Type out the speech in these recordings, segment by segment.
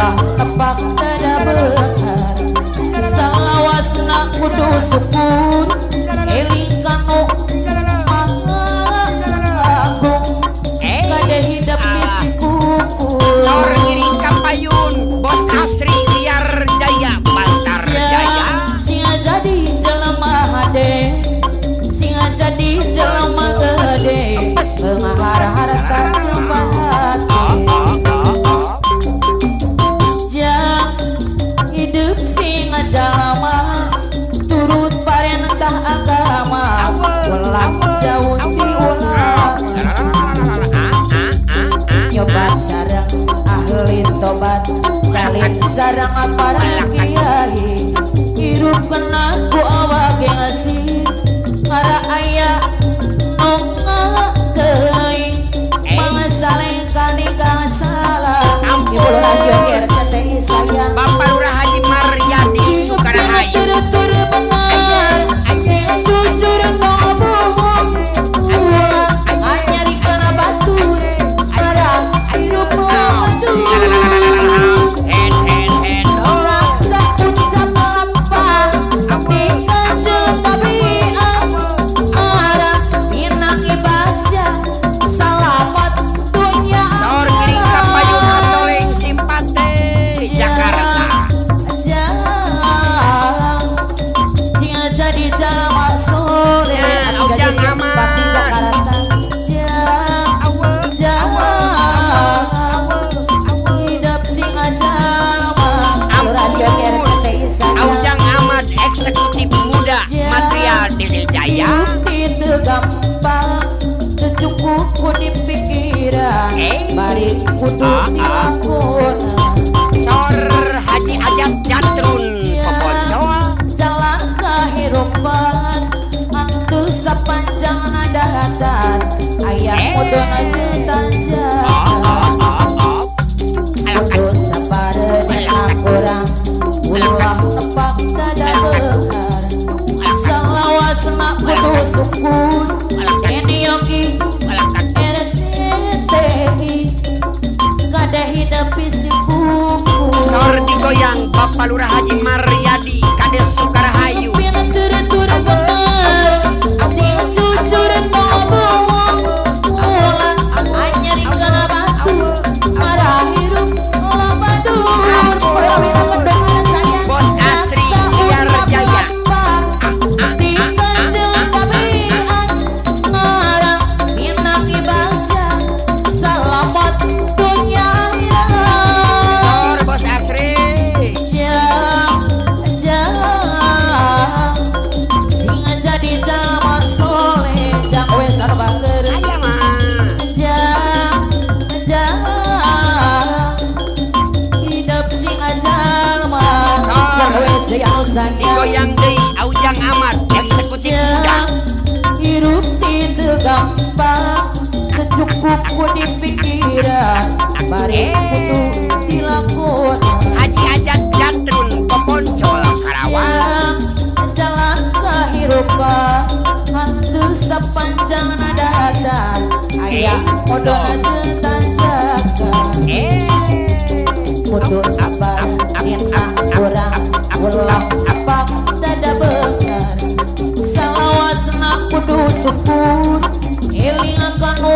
Ulah tepak tada beunghar salawasna kudu syukur eling kanu maha agung kade hidup bisi kukur. Sor ngiring kapayun Bos Asri Liar Jaya Bantar Jaya. Sing jadi jelema hade, sing jadi jelema gede, beunghar ka cepat. Jang hidup sing jalma turut parentah agama, ulah jauh ti ulama. Nyobat sareng ahli tobat, kalin sareng para kiai, hirup kena ku awak ngasih para aya ngeuing mangasaleng kani salah. Ibu Lurah RCTI sayang. Bapak Lurah Haji Maryadi Sukarahayu. Tur benar, sing jujur tong bohong, ulah nyari kana batur marah hirup maju. Hen hen hen ho. Raksa ucap lapang dikajeun tabiat marah minang ibadah salamat dunya. Sor ngiring kapayun Atoleng Simpate Jakarta. Jang jing jadi jalma soleh. Ya, Anu gaji Ujang simpati Ahmad. Jakarta. Jang jang hidup sing jalma Radio RCTI sayang. Aujang Ahmad eksekutif muda material Dede Jaya. Hidup itu gampang, cukup ku di pikiran, bari kudu dilakon. Sor Haji Ajat Jatrun Poponcol. Jalan kehidupan hantu sepanjang nadatan ayah kudu tanjakan. Kudu sabar dina kurang, ulah nepak tada beunghar salawasna kudu syukur. Ini yogi RCTI kada hidup bisi kukur. Sor digoyang Bapak Lurah Haji Maryadi Kades Sukarahayu. Tur bener, sing jujur tong bohong, ulah nyari kana batu marah hirup labadur. Bos Asri Liar Jaya. Dikajeun tabiat marah minang ibadah salamat dunya akhirat. Sor Bos Asri. Jang jang sing jadi jalma soleh, jang wes bager. Aya mah. Jang jang hidup sing jalma jang wes yang sayang. Digoyang deui Aujang Ahmad eksekutif muda. Jang hirup itu gampang, cukup ku di pikiran, bari kudu dilakon. Haji Ajat Jatrun Poponcol Karawang. Jalan kehidupan hantu sepanjang nadatan ayah modal tanjakan. Kudu sabar dina kurang, ulah apa dada beunghar salawasna kudu syukur eling kanu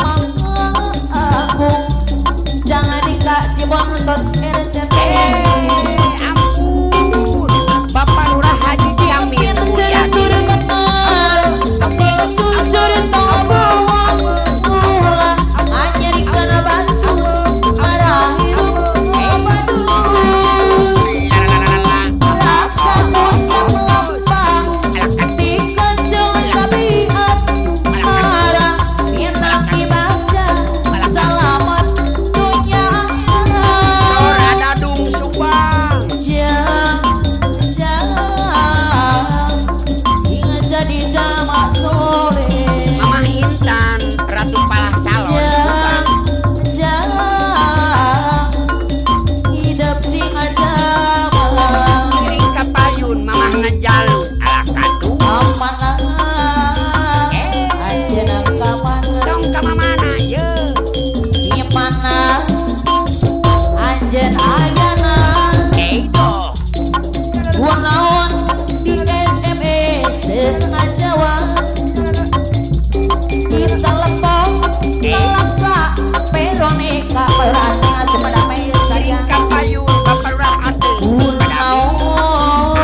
maha agung. Jangan dikasih bontot RCTI. Ampun Bapak Lurah Haji Jamil Mulyadi. Tur bener, sing jujur tong bohong, ulah nyari kana batu marah hirup badur. Raksa ucap lapang dikajeun tabiat marah minang ibadah salamat dunya Sor akhirat. Adadung Subang. Anjen ayana Edo kunaon di SMS setengah jawab di telepon telaka Veronica berarti sepeda sayang Kapayun Bapak Lurah Ate kunaon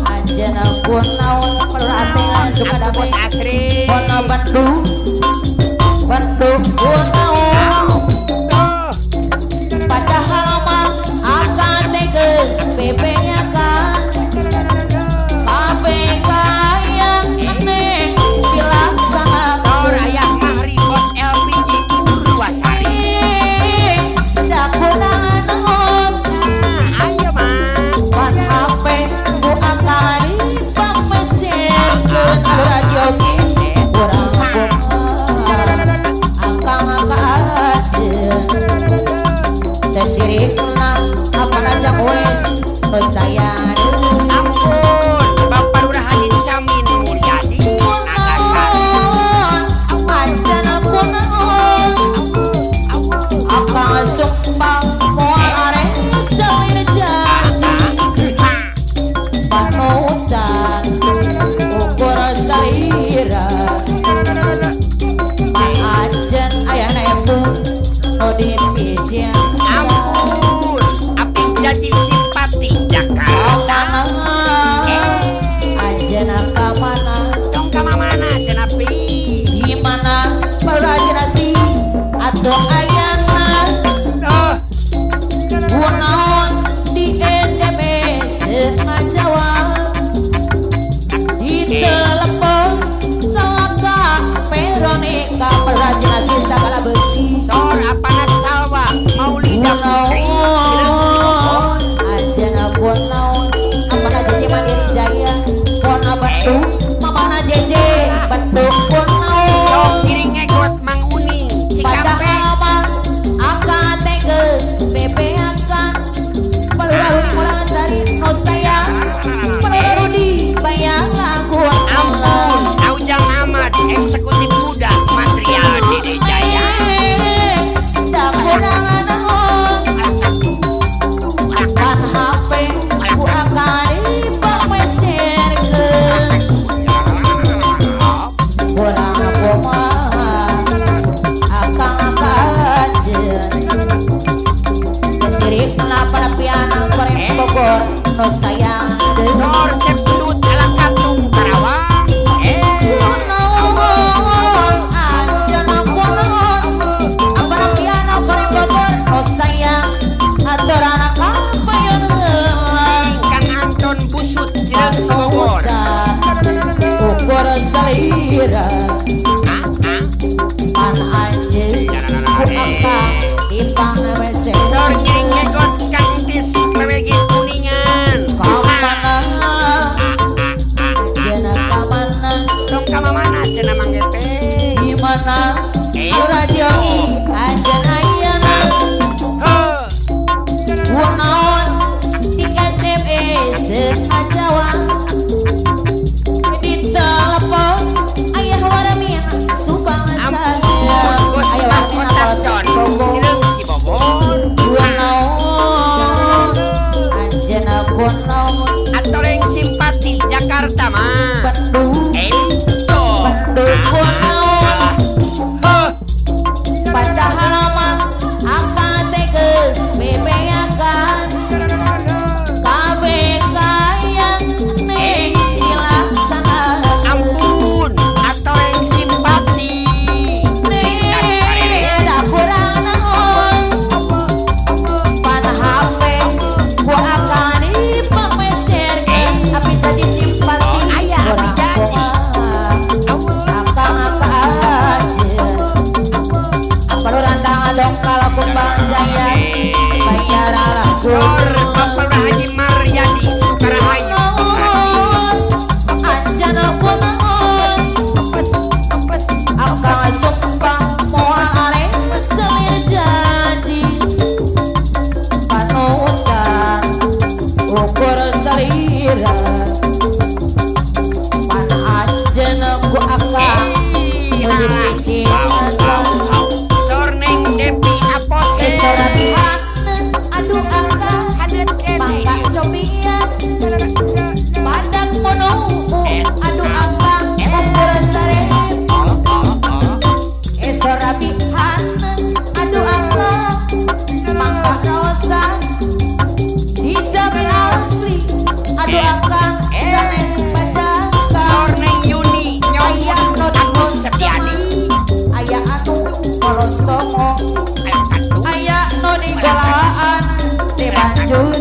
anjen kunaon berarti sepeda Bos Asri Kono Bandung Bandung kunaon padahal mah akan teges PP-nya kan KPK yang aneh dilaksanakan Sor Ayah Mahri Bos LPG Purwasari Dakunaon Ayo mah pan HP ku akan dipameserkeun radio urang kumaha akang aja teh sirikna apa aja wes nu sayang Ampun Bapak Lurah Haji Camin Mulyadi Nagasari Anjana kunaon akang sumpah moal arek jalin janji panutan ukur salira ajen ayana embung nu dipijian Ampun Apik jadi simpati Jakarta kamana anjeuna kamana Dong ka mana cenah pi di mana parajinasi atau ayana Oh kunaon di SMS setengah jawab di telepon celaka Veronica parajinasi segala besi Sor apana Salwa Maulida Putri Cileung Sibobor kunaon anjeuna kunaon apana jeje Mandiri Jaya pona Bandung mamana jeje Bandung kunaon Sok giring ngegot Mang Uning Cikampek padahal mah akan teges PP akan Palura Rudi Mulang Sari no sayang Palura Rudi bayang lagu Ampun Aujang Ahmad Eksekutif Muda Material Dede Jaya Tak kurangan kan HP ku akan dipameserkeun kurang kumaha akang akajen Kesirikna pada piana koreng Bogor no sayang deui Sor Cependut ala Katung Karawang Kunaon anjeunna kunaon apana piana koreng Bogor no sayang aturana kapayon heula Kang Anton Busut Cileung Sibobor ukur salira pan anjeun ku akang dipangeweseun Sor giring ngegot Kang Entis PWG Kuningan kamana anjeunna kamana Dong ka mana cenah Mang Gepe di mana radio anjeun ayana Heuh kunaon di SMS setengah jawab di telepon ayah waramin Subang Ampun saya Bos ayah waramin Mahkota apa Con Bogo Cileung Sibobor kunaon anjeunna kunaon Atoleng simpati Jakarta mah Bandung Itu Bandung kunaon Heuh padahal mah akan teges BP akan KPK yang neng dilaksanakan Ampun Atoleng simpati Tidak kurang naon pan HP ku akan dipameserkeun tapi jadi simpati Oh, ayah, kurang api jadi. kumaha akang apa aja apa lu randang dongkal kumbang jaya bayar lagu Sor Bapak Lurah Haji Maryadi Sukarahayu kunaon anjana kunaon akang sumpah moal arek selir janji panutan ukur salira pan anjeun ku akang Sor Neng Depi Apose Soratihan aduh Cianjur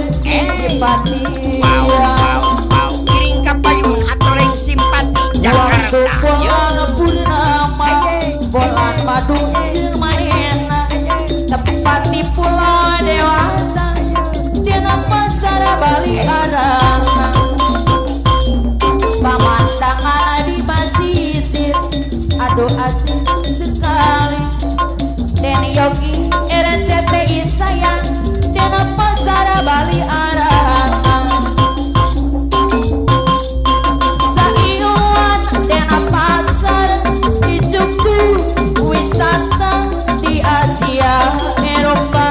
Cipati. Wow wow wow, giring ka payun atoleng simpati Waktu Jakarta. bulan purnama, bulan madu jeung manehna, tepat di Pulau Dewata, dina pasar Bali Arana. Pamandangan di pasisir, aduh asik sekali. Den Yogi RCTI sayang, dina pasar Bali Arana. Saiwan dina pasar di Jogja, wisata di Asia, Eropa,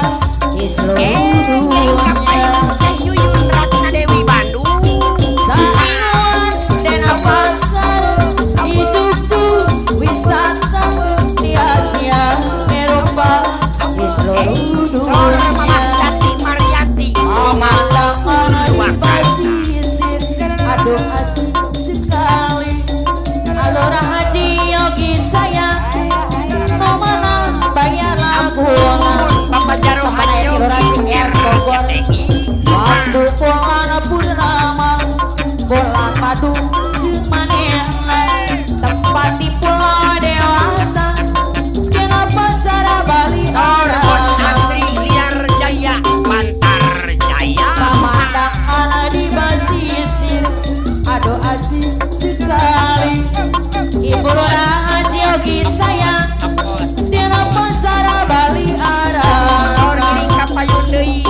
di seluruh Giring ka dunia. Payun Teh Yuyun Ratna Dewi Bandung. Saiwan dina pasar di Jogja, wisata di Asia, Eropa, di seluruh Sor Mamah dunia. Tati Mariati. Pemandangan di Purwakarta. Pasisir, aduh asik sekali. Alora Haji Yogi sayang, mana bayar laguna. Bapak Jaro Mana Haji ya, Yogi Racing Bogor. RCTI. Waktu bulan purnama, bulan madu jeung manehna, tempat di Pulau Dewata, dina pasar Bali Sor Bos Arana. Asri Liar Jaya Bantar Jaya. Pemandangan di basisir, aduh asik sekali. Ibu Lurah Haji Yogi sayang, dina pasar Bali Sor Arana. giring ka payun deui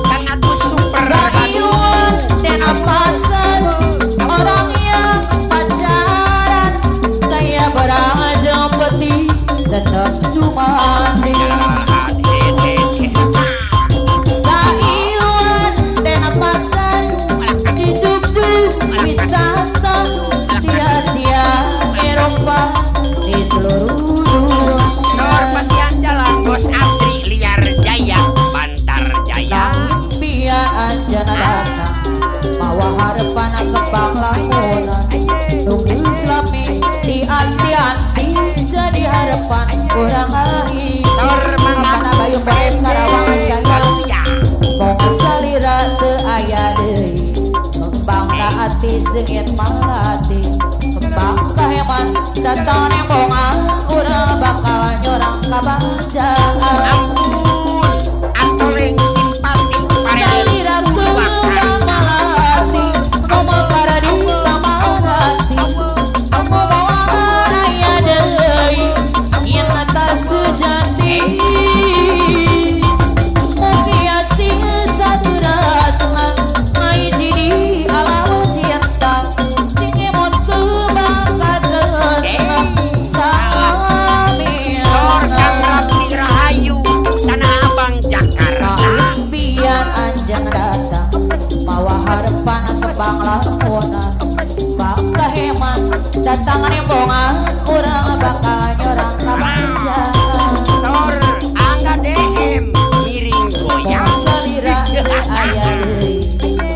Kang Agus Super Rayuan Bandung. dina pasar, orang yang pacaran kayak beraja peti tetap sumandi. Saiwan dina pasar di Jogja, wisata di Asia, Eropa, di seluruh Sor dunia. pasian jalan Bos Asri Liar Jaya Bantar Jaya. Impian anjana datang, mawa harapan kembang lamunan, tunggu selami di anti-anti jadi harapan kurang lagi. Sor Mang Apana Agus Bayu Beres Karawang sayang, Baluya. mong salira teu aya deui, kembang ati seungit malati, kembang kaheman datang nembongan, urang bakal nyorang kabanjaan. Ampun atoleng simpati Pareli Salira Purwakarta. kembang malati, ngomong para di tamarati, bawa aya deui, cinta sejati. Mugi asing satu rasma, ngaiji di alam cinta, sing emot kembang tresna, Sor Kang salami. Rafli Rahayu Tanah Abang Jakarta. Impian anjang datang, mawa harapan kembang lamunan, bangga heman datang nembongan, urang bakal nyorang kabanjaan. Sor Angga DM miring goyang. Salira teu aya deui,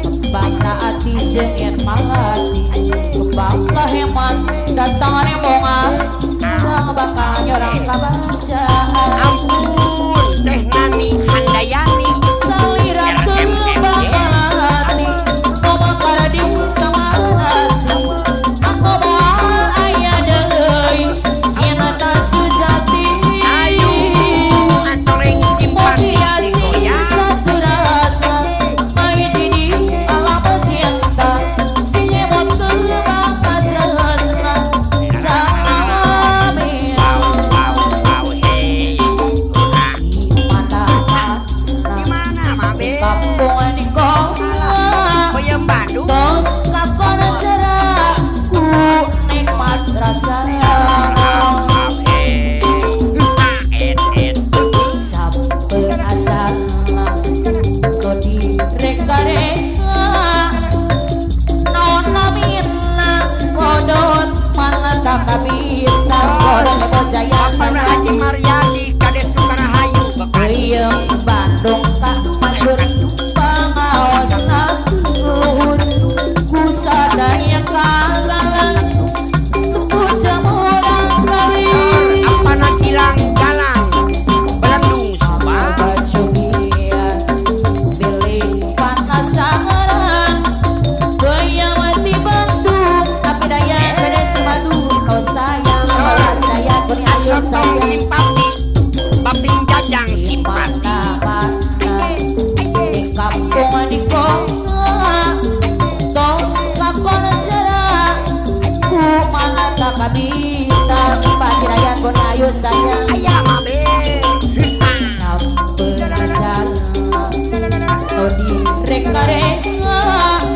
kembang ati seungit malati, kembang kaheman datang nembongan, urang bakal nyorang kabanjaan. Ampun Teh Nani Handayani. Salira kembang malati, ngomong para di kamarati, aku moal aya deui, cinta sejati. Ayu atoleng simpati Mugi asing goyang. satu rasa, ngaiji di alam cinta, sing nyebut kembang tresna, salami. Wow wow wow hey. Mata Di mana Mabe? kampung di kota, Peyem Bandung. tos lakon cerak ku nikmat rasana. Wow hey. Et et. Sampai asana kodi reka-reka, nona minna kodot mana tak kabita kodot jaya Bapak sana. Haji Maryadi Kades Sukarahayu Bekasi. Peyem Bandung tak masuk pangaosna luhur ku sadaya kalalan sepuh jamu. Rek-rek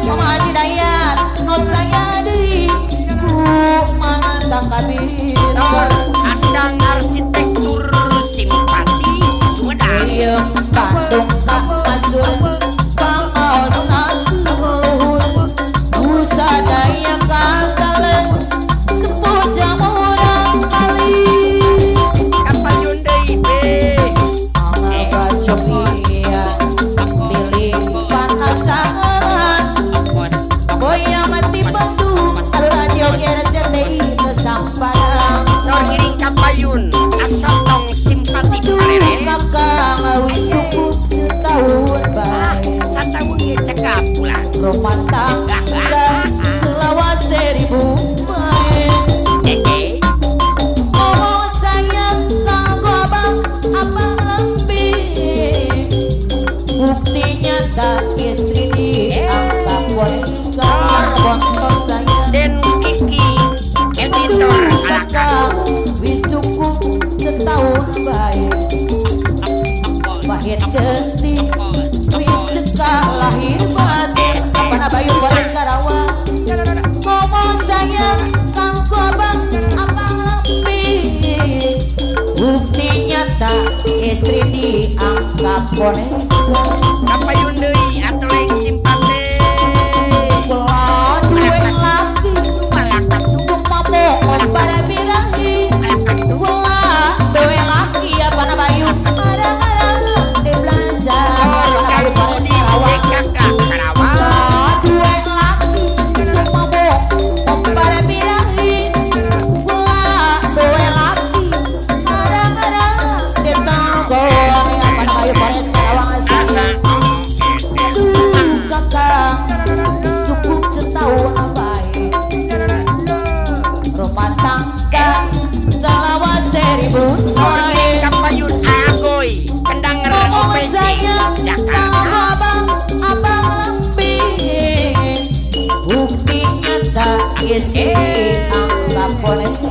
Mama Haji Dayat no saya deui ku manantang kabir. Sor Adang arsitektur simpati Sumedang. Iya Bandung tak masuk pangaos luhur Busadaya kagalen sepuh jamurang kali. Kapayun deui be. Bacopia pilih panasangan Boya mati Bandung Radio RCTI kesamparan. Sor ngiring kapayun Asotong simpati Aduh Parere. Kakang cukup setahun bae. Sataun ge cekap ulah. Rumah tangga selawase ribu bae. Eh. Oh sayang kanggo abang abang lebih. Bukti nyata istri dianggap boneka bontot sayang. Den Kiki editor Aduh alakan. Kakang wis cukup setahun bae. Pahit geti wis teka lahir batin. Apa Bayu Polres Karawang. Ngomong sayang kanggo abang abang lebih. Bukti nyata istri dianggap boneka. Kapayun deui ateleng simpati. Kula duwe laki Malakat kumaha pada birahi. Kula duwe laki apa Bayu arang-arang di belanja. Sor Apa Kang Bayu Polres Budi Karawang. BKK Karawang. Kula duwe laki kumaha pada birahi. Kula duwe laki arang-arang di tanggone. Apa Bayu Polres Karawang sayang. Aduh kakang cukup setahun abai. Rumah tangga selawase ribut Sor wae. Kapayun Agoy Kendanger Ngomong OPC sayang Jakarta. kanggo abang abang lebih. Bukti nyata istri dianggap boneka.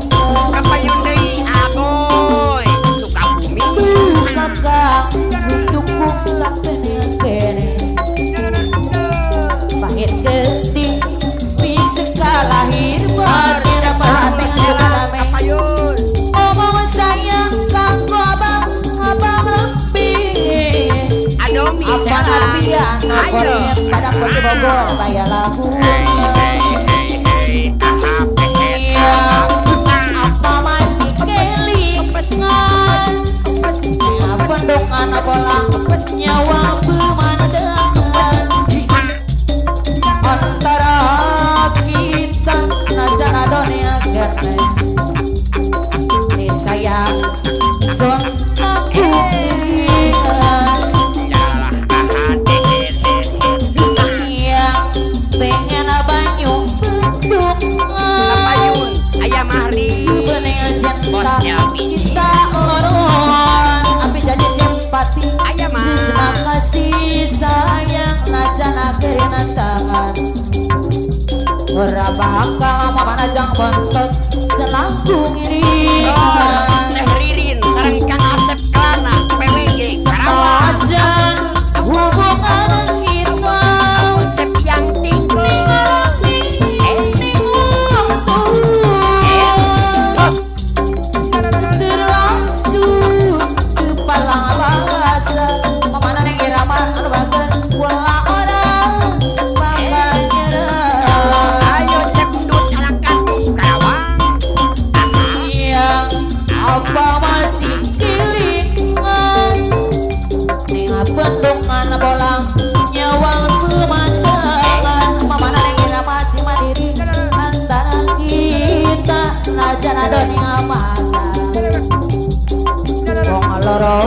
Kapayun deui Agoy Sukabumi. Aduh kakang wis cukup sakmene kene. Pahit getih wis teka lahir batin. Apa hati sukadame. Kapayun. Omong sayang kanggo abang abang lebih. Adomi Apa Sela. nabian Ayo. korem pada kote Bogor bayar lahu. Hey hey hey hey aha pehet. Iya, apa masih kelingan bendungan bola nyawa pemandangan antara kita najana dunia kerne. Ini saya son aku Yalah aha dehet dehet. yang pengen banyu bendungan. Kapayun Ayah Mahri. Sebenarnya Bos cinta LPG. kita loroan api jadi simpati. Ayah mah. Terima kasih sayang najana kerinantangan. Ora bakal mana jang bontot selangkung iringan. Teh Ririn sareng Kang Asep Kelana PWG Karawang. Ajan hubungan kita Cep yang tinggi. Ningalami ning waktu terlanjur kepalang bahasa pemana neng irama anu bager kula orang bakal nyerah. Ayo Cep Dut alakan Karawang. Yang apa masih kelingan ning bendungan bolang nyawang pemandangan mamana neng irama si mandiri antara kita najan dunia mata wong loro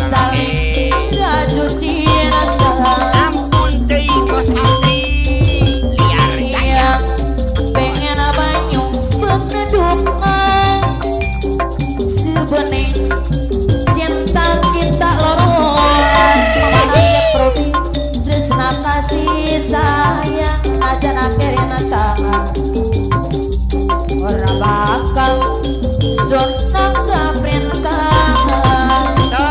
saling rajut cinta. Ampun deui Bos Asri. Liar jaya. Yang pengen banyu bendungan sebening cinta kita loro pemana prodi tresna kasih sayang aja nakirina tangan ora bakal zona kaprintahan. Sor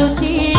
Cuci.